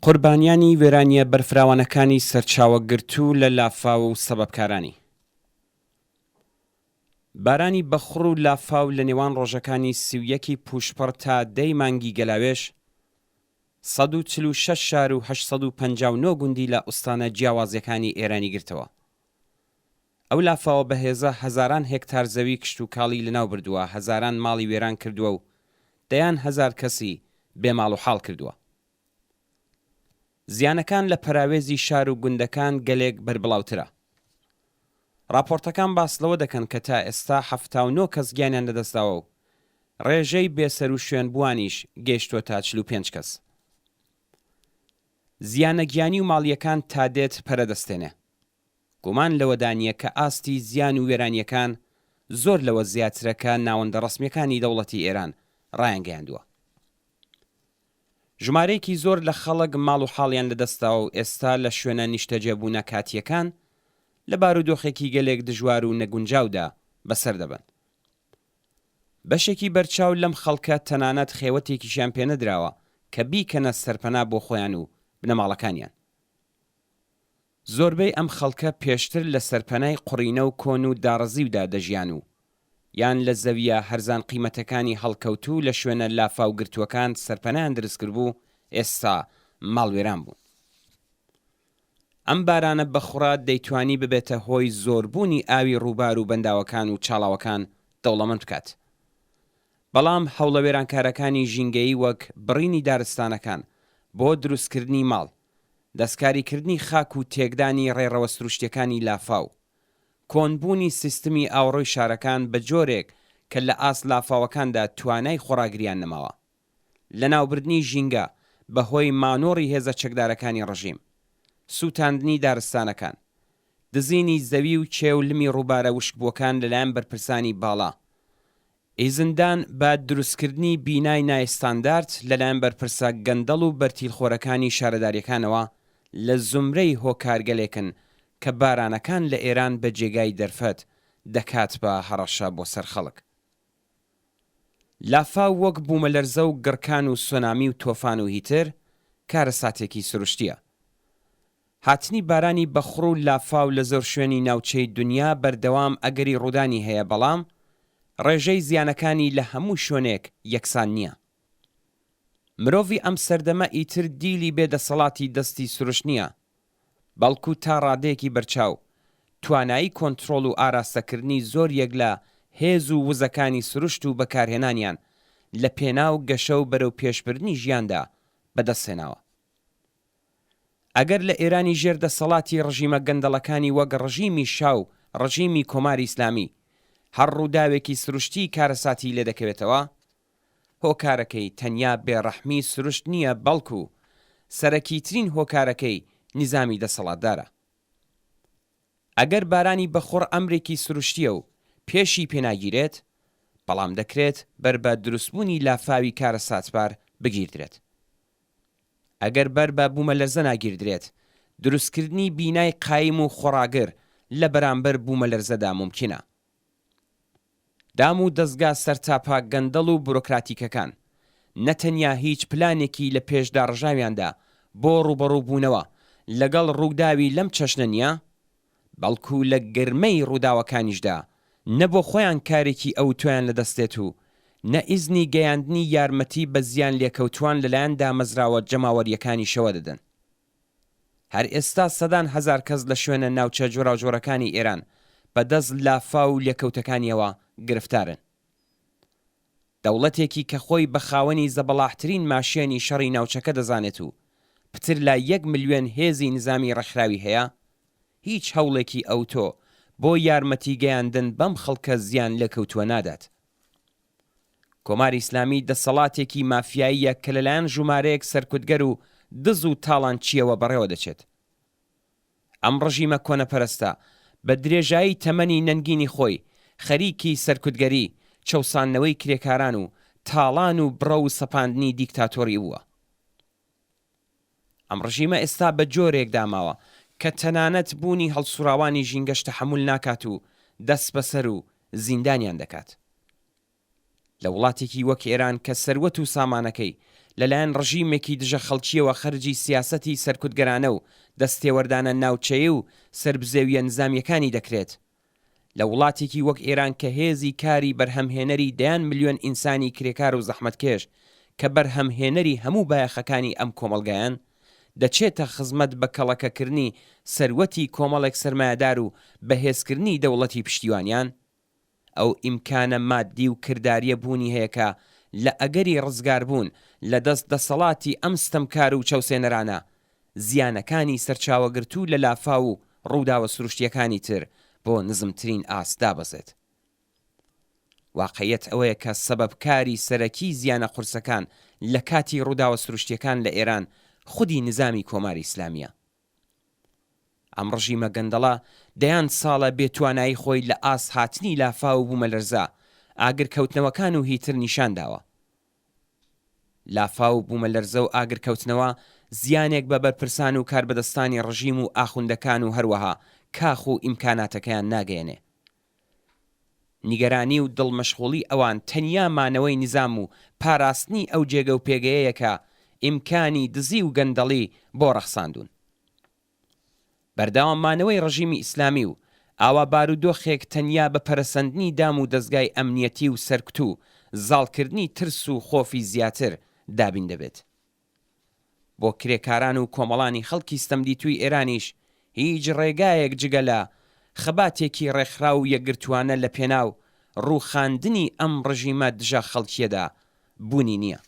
قوربانیانی وێرانییە بەرفراوانەکانی سەرچاوەگرتوو لە لافاو و سەبەبکارانی بارانی بەخوڕ و لافاو لە نێوان ڕۆژەکانی 31 ی پووشپەڕ تا دە ی مانگی گەلاوێژ، 146 شار و 859 گوندی لە ئوستانە جیاوازەکانی ئێرانی گرتەوە. ئەو لافاوە بەهێزە هەزاران هێکتار زەوی کشتوکاڵی لەناوبردووە، هەزاران ماڵی وێران کردووە و دەیان هەزار کەسی بێ ماڵ و حاڵ کردووە. زیانەکان لە پەراوێزی شار و گوندەکان گەلێک بەربڵاوترە. ڕاپۆرتەکان باس لەوە دەکەن کە تا ئێستا 79 کەس گیانیان لەدەستداوە و ڕێژەی بێسەروشوێنبووانیش گەیشتووەتە 45 کەس. زیانە گیانی و ماڵییەکان تادێت پەرە دەستێنێ. گومان لەوەدا نییە کە ئاستی زیان و وێرانییەکان زۆر لەوە زیاترە کە ناوەندە ڕەسمییەکانی دەوڵەتی ئێران ڕایانگەیاندووە. ژمارەیەکی زۆر لە خەڵک ماڵ و حاڵیان لەدەستداوە و ئێستا لە شوێنە نیشتەجێبوونە کاتییەکان لە بارودۆخێکی گەلێک دژوار و نەگونجاودا بەسەر دەبەن. بەشێکی بەرچاو لەم خەڵکە تەنانەت خێوەتێکیشیان پێنەدراوە کە بیکەنە سەرپەنا بۆ خۆیان و بنەماڵەکانیان. زۆربەی ئەم خەڵکە پێشتر لە سەرپەنای قوڕینە و کۆن و داڕزیودا دەژیان و یان لە زەوییە هەرزان قیمەتەکانی هەڵکەوتوو لە شوێنە لافاوگرتووەکان سەرپەنایان دروستکردبوو، ئێستا ماڵوێران بوون. ئەم بارانە بەخوڕە دەیتوانی ببێتە هۆی زۆربوونی ئاوی ڕووبار و بەنداوەکان و چاڵاوەکان دەوڵەمەند بکات. بەڵام هەوڵە وێرانکارەکانی ژینگەیی وەک بڕینی دارستانەکان بۆ دروستکردنی ماڵ، دەستکاریکردنی خاک و تێکدانی ڕێڕەوە سروشتیەکانی لافاو، کۆنبوونی سیستمی ئاوەڕۆی شارەکان بە جۆرێک کە لە ئاست لافاوەکاندا توانای خۆڕاگریان نەماوە، لەناوبردنی ژینگە بە هۆی مانۆڕی هێزە چەکدارەکانی ڕژیم، سووتاندنی دارستانەکان، دزینی زەوی و کێو لمی ڕووبارە وشکبووەکان لەلایەن بەرپرسانی باڵا، ئیزندان بە دروستکردنی بینای نایستاندارد لەلایەن بەرپرسە گەندەڵ و بەرتیلخۆرەکانی شارەدارییەکانەوە لە زومرەی هۆکارگەلێکن کە بارانەکان لە ئێران بە جێگای دەرفەت دەکات بە هەڕەشە بۆ سەر خەڵک. لافاو وەک بوومەلەرزە و گڕکان و سۆنامی و تۆفان و هیتر کارەساتێکی سروشتییە. هاتنی بارانی بەخوڕ و لافاو لە زۆر شوێنی ناوچەی دونیا بەردەوام ئەگەری ڕوودانی هەیە بەڵام ڕێژەی زیانەکانی لە هەموو شوێنێک یەکسان نییە. مرۆڤی ئەم سەردەمە ئیتر دیلی بێ دەسەڵاتی دەستی سروشت نییە بەڵکو تا ڕادەیەکی بەرچاو توانایی کۆنترۆڵ و ئاراستەکردنی زۆر یەک لە هێز و وزەکانی سروشت و بەکارهێنانیان لە پێناو گەشە و بەرەو پێشبردنی ژیاندا بەدەستهێناوە. ئەگەر لە ئێرانی ژێر دەسەڵاتی ڕژیمە گەندەڵەکانی وەک ڕژیمی شا و ڕژیمی کۆماری ئیسلامی هەر ڕووداوێکی سروشتی کارەساتی لێ دەکەوێتەوە، هۆکارەکەی تەنیا بێ ڕەحمی سروشت نییە بەڵکو سەرەکیترین هۆکارەکەی نیزامی دەسەڵاتدارە. ئەگەر بارانی بەخوڕ ئەمرێکی سروشتییە و پێشی پێ ناگیرێت، بەڵام دەکرێت بەر بە دروستبوونی لافاوی کارەساتبار بگیردرێت. ئەگەر بەر بە بوومەلەرزە ناگیردرێت، دروستکردنی بینای قایم و خۆڕاگر لە بەرامبەر بوومەلەرزەدا مومکینە. دام و دەزگا سەرتاپا گەندەڵ و بورۆکراتیکەکان، نە تەنیا هیچ پلانێکی لە پێش داڕژاویاندا بۆ ڕووبەڕووبوونەوە لەگەڵ ڕووداوی لەم چەشنە نییە، بەڵکو لە گەرمەی ڕووداوەکانیشدا نە بۆ خۆیان کارێکی ئەوتۆیان لە دەست دێت و نە ئیزنی گەیاندنی یارمەتی بە زیانلێکەوتووان لەلایەن دامەزراوە جەماوەرییەکانیشەوە دەدەن. هەر ئێستا سەدان هەزار کەس لە شوێنە ناوچە جۆراوجۆرەکانی ئێران بە دەست لافاو و لێکەوتەکانیەوە گرفتارن. دەوڵەتێکی کە خۆی بە خاوەنی زەبەڵاحترین ماشێنی شەڕی ناوچەکە دەزانێت و پتر لە یەک ملیۆن هێزی نیزامی ڕێکخراوی هەیە، هیچ هەوڵێکی ئەوتۆ بۆ یارمەتی گەیاندن بەم خەڵکە زیان لێکەوتووە نادات. کۆماری ئیسلامی دەسەڵاتێکی مافیاییە کە لەلایەن ژومارەیەک سەرکوتگەر و دز و تاڵانچییەوە بەڕێوە دەچێت. ئەم ڕژیمە کۆنەپەرستە بە درێژایی تەمەنی نەنگینی خۆی خەریکی سەرکوتگەری، چەوساندنەوەی کرێکاران و تاڵان و بڕەو و سەپاندنی دیکتاتۆری بووە. ئەم ڕژیمە ئێستا بە جۆرێک داماوە کە تەنانەت بوونی هەڵسوڕاوانی ژینگەش تەحەمول ناکات و دەستبەسەر و زیندانیان دەکات. لە وڵاتێکی وەک ئێران کە سەروەت و سامانەکەی. لەلایەن ڕژیمێکی دژە خەڵکییەوە خەرجی سیاسەتی سەرکوتگەرانە و دەستێوەردانە ناوچەیی و سەربزێوییە نزامییەکانی دەکرێت. لە وڵاتێکی وەک ئێران کە هێزی کاری بەرهەمهێنەری دەیان ملیۆن ئینسانی کرێکار و زەحمەتکێش کە بەرهەمهێنەری هەموو بایەخەکانی ئەم کۆمەڵگایەن، دەچێتە خزمەت بە کەڵەکەکردنی سەروەتی کۆمەڵێک سەرمایەدار و بەهێزکردنی دەوڵەتی پشتیوانیان، ئەو ئیمکانە ماددی و کردارییە بوونی هەیە کە لە ئەگەری ڕزگاربوون لە دەست دەسەڵاتی ئەم ستەمکار و چەوسێنەرانە، زیانەکانی سەرچاوەگرتوو لە لافاو و ڕووداوە سروشتییەکانی تر بۆ نزمترین ئاست دابەزێت. واقعیەت ئەوەیە کە سەبەبکاری سەرەکی زیانە قورسەکان لە کاتی ڕووداوە سروشتییەکان لە ئێران خودی نزامی کۆماری ئیسلامییە. ئەم ڕژیمە گەندەڵە دەیان ساڵە بێ توانایی خۆی لە ئاست هاتنی لافاو و بوومەلەرزە، ئاگرکەوتنەوەکان و هیتر نیشان داوە. لافاو و بوومەلەرزە و ئاگرکەوتنەوە زیانێک بە بەرپرسان و کاربەدەستانی ڕژیم و ئاخوندەکان و هەروەها کاخ و ئیمکاناتەکەیان ناگەیەنێ. نیگەرانی و دڵ مەشغوڵی ئەوان تەنیا مانەوەی نیزام و پاراستنی ئەو جێگە و پێگەیەیە کە ئیمکانی دزی و گەندەڵی بۆ ڕەخساندوون. بەردەوام مانەوەی ڕژیمی ئیسلامی و ئاوا بارودۆخێک تەنیا بە پەرەسەندنی دام و دەزگای ئەمنیەتی و سەرکوت و زاڵکردنی ترس و خۆفی زیاتر دابین دەبێت. بۆ کرێکاران و کۆمەڵانی خەڵکی ستەمدیتووی ئێرانیش هیچ ڕێگایەک جگە لە خەباتێکی ڕێکخراو و یەکگرتووانە لە پێناو ڕووخاندنی ئەم ڕژیمە دژە خەڵکییەدا بوونی نییە.